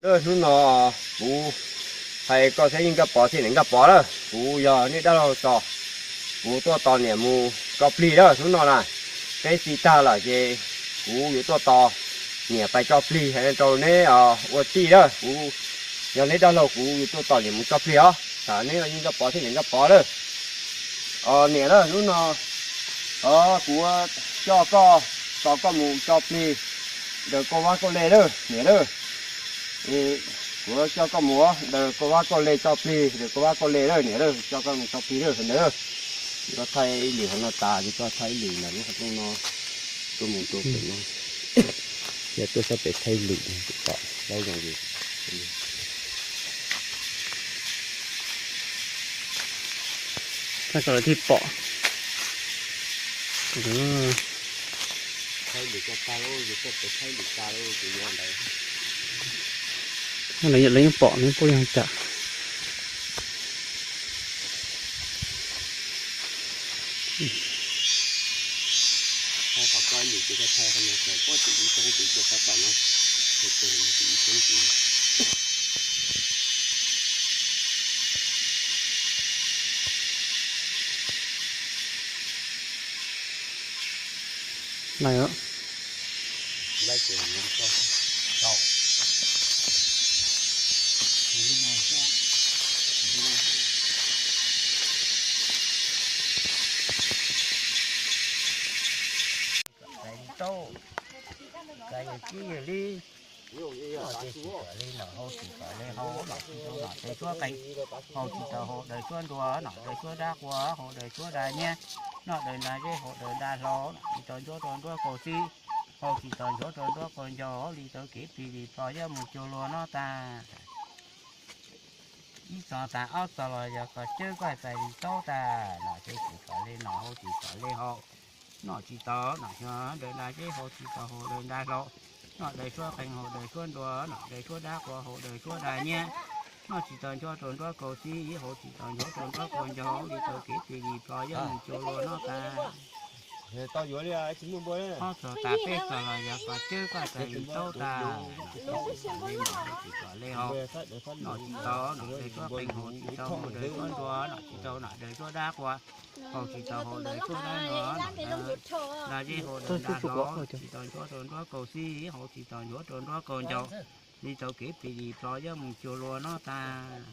Hnub no kuv hais koj thiab yeej Nkaj Pov thiab niam Nkaj Pov lawm, kuv yog nej dab laug Txos. Kuv tuaj tos niam mus tso plig lawm hnub no na. Peb txiv tag lawm ces kuv yuav tuaj tos niam pais tso plig rau neb ua tij lawm. Kuv yog neb dab laug, kuv yuav tuaj tos niam mus tso plig os. Tham neb yeej Nkaj Pov thiab niam Nkaj Pov lawm. Niam lawm, hnub no kuv coj koj, tos koj mus tso plig ntawm Kauj Vab Kauj Le lawm niam lawm. Kuv coj koj mus ntawm Kauj Vab Kauj Le tso plig, ntawm Kauj Vab Kauj Le lawm niam lawm, coj koj mus tso plig lawm ntawd. Koj thaij ib lwm hauv no tas ces koj thaij ib lwm ntawm lub qhov rooj no, tuaj mus rau pem no. Yog tuaj sab pem thaij ib lwm kom paub zoo li. Thaij kom lawv thiaj pom. Lawv yeej pom, lawv yeej pom yog cas. Lawm. Tau, kais yawg tib yawg li. Noj ces tsis kam li noj, haus tsis kam li haus, noj tsis tau noj daws suab qees, haus tsis tau haus daws suab nruas, noj daws suab dab qhuas, haus daws suab dab nyiab, noj daws nra zeb, haus daws nra hlau, noj tsis tau nchuav rau nruab qaum txib, haus tsis tau nchuav rau nruab qaum ncaus, li tau kev plig li plo yab mus cuag luag noj tag. Ib txog tas ob txog los yog kom cawb koj txais li taub tag, noj ces tsis kam li noj, haus tsis kam li haus, noj tsis tau noj xyov daws nra zeb, haus tsis tau haus daws nra hlau, noj daws suab qees, haus daws suab nruas, noj daws suab dab qhuas, haus daws suab dab nyiab, noj tsis tau nchuav rau nruab qaum txib, haus tsis tau nchuav rau nruab qaum ncaus, li tau kev plig li plo yab mus cuag luag noj tag. Ob txog tas peb txog los yog kom cawb koj txais li taub tag, noj ces tsis kam li noj, haus tsis kam li haus, noj tsis tau noj daws suab qees, haus tsis tau haus daws suab nruas, noj tsis tau noj daws suab dab qhuas, haus tsis tau haus daws suab dab nruas, noj nra zeb, haus daws nra hlau, tsis tau nchuav rau nruab qaum txib, haus tsis tau nchuav rau nruab qaum ncaus, li tau kev plig li plo yab mus cuag luag noj tag.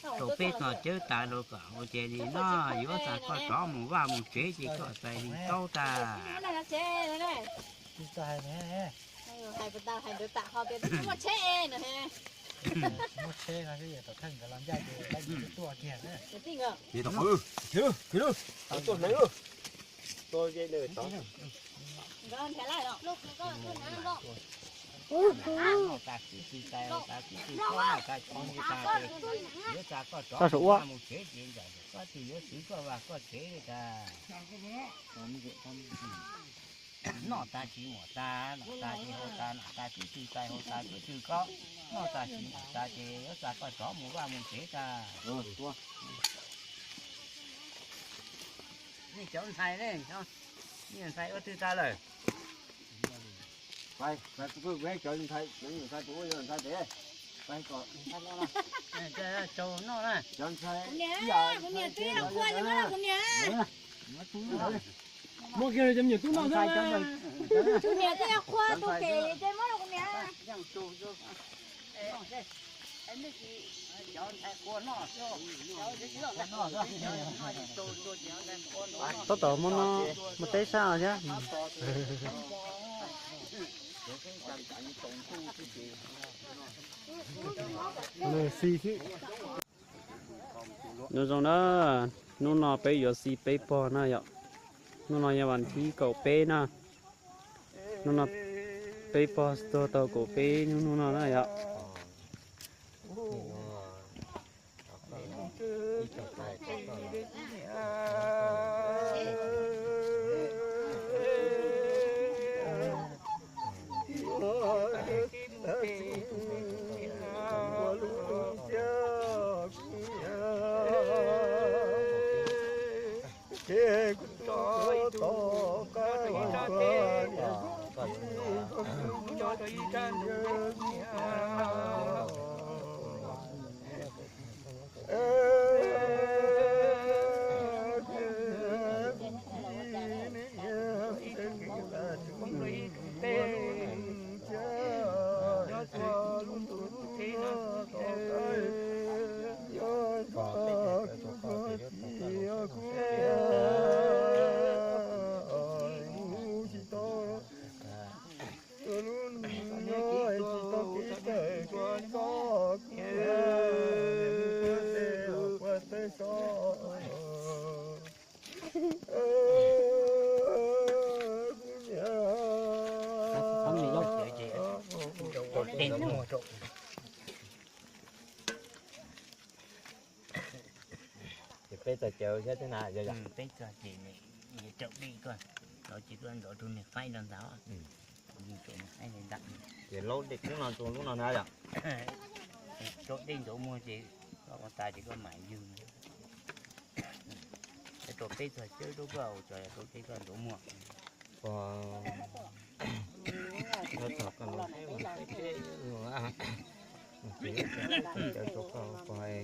Rau peb txog cawb tas rau kom ua ces li no, yuav xa koj rov mus vaj mus tsev ces koj txais li taub tag. Noj tas tsis muaj tas, noj tas tsis haus tas, noj tas tsis txwj txais haus tas tsis txwj koj, noj tas tsis muaj tas ces yuav xa koj rov mus vaj mus tsev tag. Nej cov ntxhais ne, nej ntxhais ua twg tag lawm? Cov ntxhais, cov ntxhais tus ua ntxhais tes, cov ntxhais noj na. Kuv niam, kuv niam twb yog qhua ces muab rau kuv niam. Muab kiag rau cov me nyuam tub noj xwb. Kuv niam twb yog qhua tus pem ces muab rau kuv niam. Tab tom muab no, muab teb sab no thiab. Xi xwb. Nyob zoo na, hnub no peb yuav xi peb pog na yom. Hnub no yog vas thib kaum peb na. Hnub no peb pog tuag tau kaum peb hnub no na yom. Ces peb txog ces thiab na, yog peb txog ces nws raus dej koj, raus ces koj ntxuav tus niag qaib rau ntawd, tus niag qaib ntawd. Ces laub dej kub no rau lub no na yom. Raus dej ntxuav muag ces koj ua tas ces koj mam yug. Rau peb txog cawb rau koj ua tso, raus dej koj ntxuav muag. Pog, txog koj los saib mas saib teb, ces cawb rau koj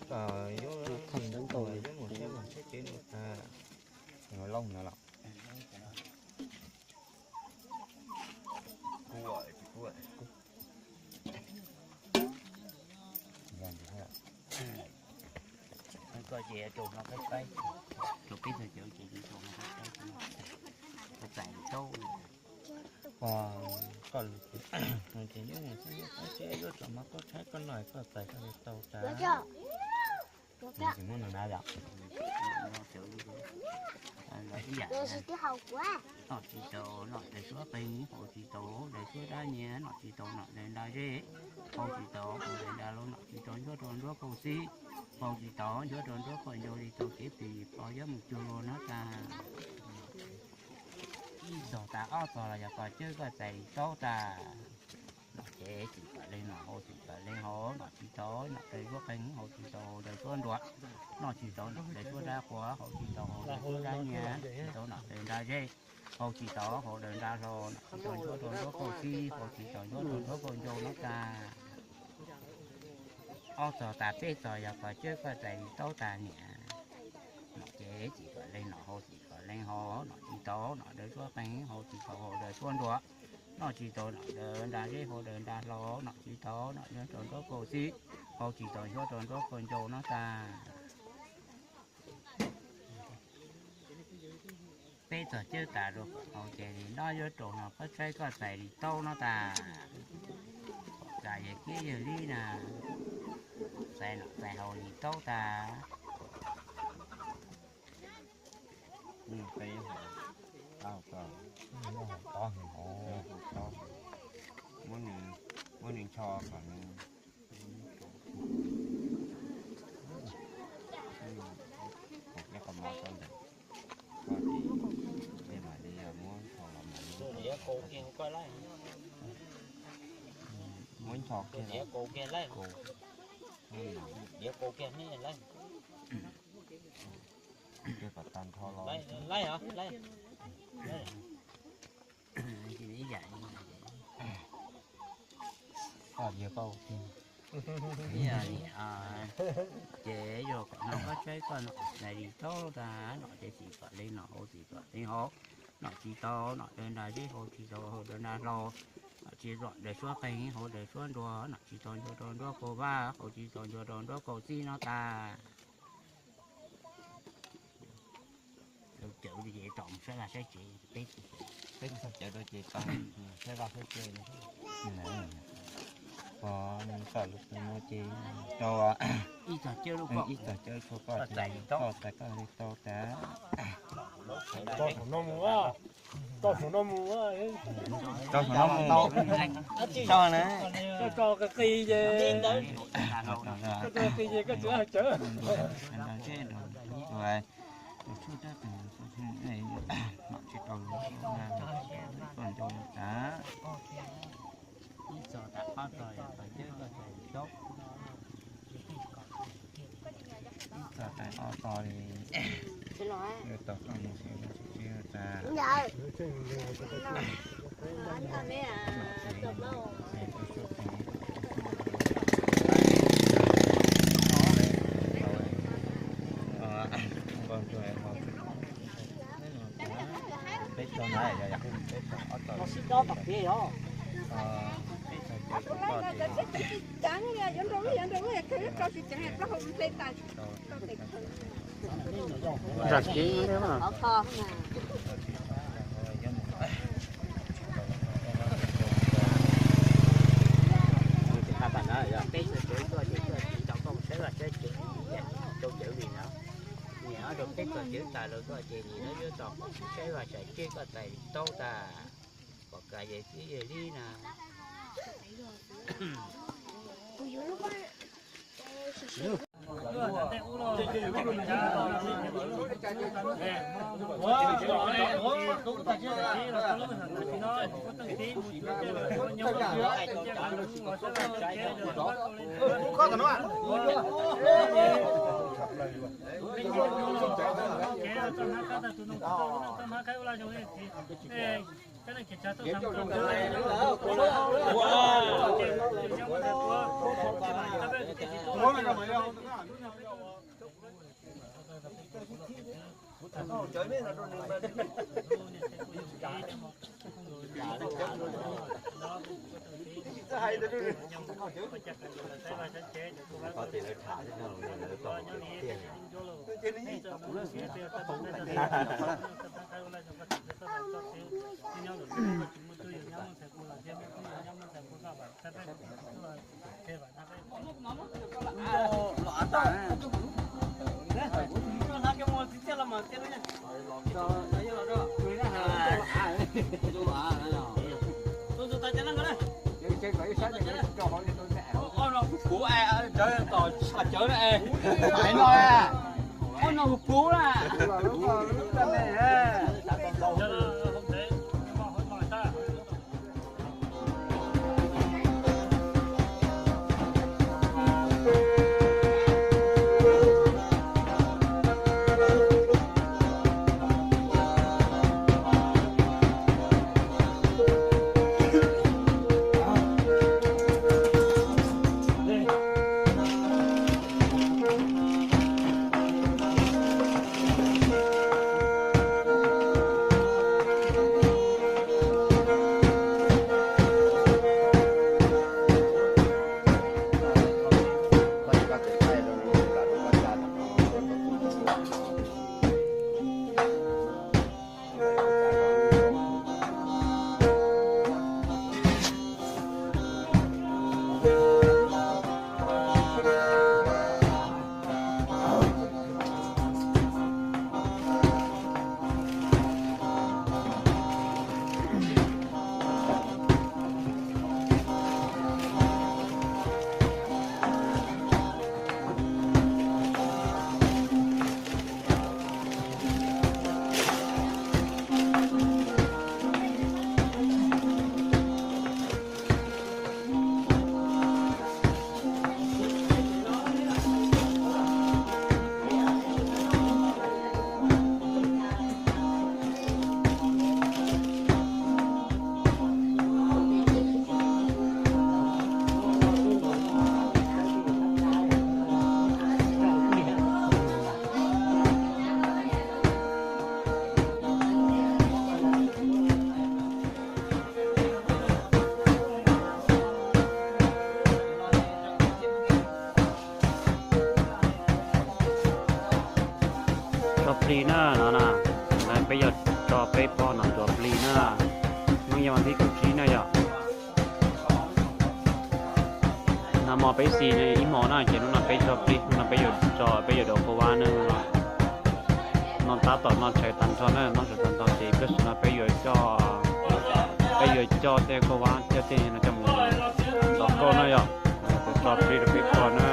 pog, koj yuav, yuav mus saib mas saib teb no tas, lauj no los. Koj ces rau no qab saib, rau peb txog cawv ces rau no qab saib, koj txais taub. Pog, koj los ces yuav mus saib, yuav saib teb, yuav rau mas koj saib koj no koj txais koj li tau tas. Ces muab no na yom. Ib yam, noj tsis tau noj daws suab qeeg, haus tsis tau daws suab dab nyias, noj tsis tau noj daws nra zeb, haus tsis tau haus daws nra hlau, noj tsis tau nchuav rau nruab kauj xib, haus tsis tau nchuav rau nruab kauj ncau li tau kev plig pog yuav mus cuag luag no tas. Ib txog tas ob txog los yog koj cawb koj txais li taub tas. Noj ces txim kom leej noj, haus txim kom leej haus, noj tsis tau noj daws suab qeeg, haus tsis tau haus daws suab nruas, noj tsis tau noj daws suab dab quas, haus tsis tau haus daws suab dab nyias, tsis tau noj daws nra zeb, haus tsis tau haus daws nra hlau, noj tsis tau nchuav rau nruab kauj xib, haus tsis tau nchuav rau nruab kauj ncau no tas. Ob txog tas peb txog yog koj cawb koj txais li taub tas niam. Noj ces txim kom leej noj, haus txim kom leej haus, noj tsis tau noj daws suab qeeg, haus tsis tau haus daws suab nruas, noj tsis tau noj daws nra zeb, haus daws nra hlau, noj tsis tau noj nchuav rau nruab kauj xib, haus tsis tau nchuav rau nruab kauj ncau no tas. Peb txog cawb tas rau kom haus ces li no yuav rau no koj saib koj txais li taub no tas. Pom tas yawg kiab yawg lib na, txais noj txais haus li taub tas. Muab nws ncho kom nws, ib qho mov rau ntawm koj ces nej mam li muab ncho los mas. Muab ncho kiag, diav kaus kiag, diav kaus kiag hnub lawm. Kom tag nrho los. Ib yam li, ib yam li, ces yog kom no koj saib koj noj txais li taub tas, noj ces txim kom leej noj, haus txim kom leej haus, noj tsis tau noj daws nra zeb, haus tsis tau haus daws nra hlau, noj tsis tau daws suab qeeg, haus daws suab nruas, noj tsis tau nchuav rau nruab kauj vab, haus tsis tau nchuav rau nruab kauj xib no tas. Cawv li ces rau mus saib vaj saib tsev, peb, peb txog cawv rau ces rau saib vaj saib tsev. Pog, koj lus no ces rau, ib txog cawv rau koj, koj txais koj li tau tas. Rau saum no mus, rau saum no mus, rau na, rau qis qis ces, rau qis qis ces koj tsis hais cawv. Tus tshuaj dab qees nom tsis tau los na, koj nco tas. Ib txog tas ob txog yog koj cawb koj txais li taub. Ib txog tas ob txog li, yuav tau koj mus xyuas vaj xyuas tsev tas. Zam kev. Peb txog cawv tuaj ces tsis tau koj mus saib vaj saib tsev, tau cawv li no. Niam rau peb txog cawv tas lawm tuaj ces nim no yuav tau saib vaj saib tsev koj tais tau tas. Pom kas yawg txiv yawg li na. Kuv no, kuv no. Tso plig na no na, peb yog tso peb pog no tso plig na. Hnub yog vas thib kaum tsib na yom. Nag hmo peb xis ib hmo na ces hnub no peb tso plig, hnub no peb yuav tso peb yuav dua qhua vab na. No tab tom no tshais tag nrho na, no tshais tag nrho ces pliag no peb yuav coj, peb yuav coj tej qhua vab thiab tej no coj mus ntov kauj na yom. Kuv tso plig rau peb pog na.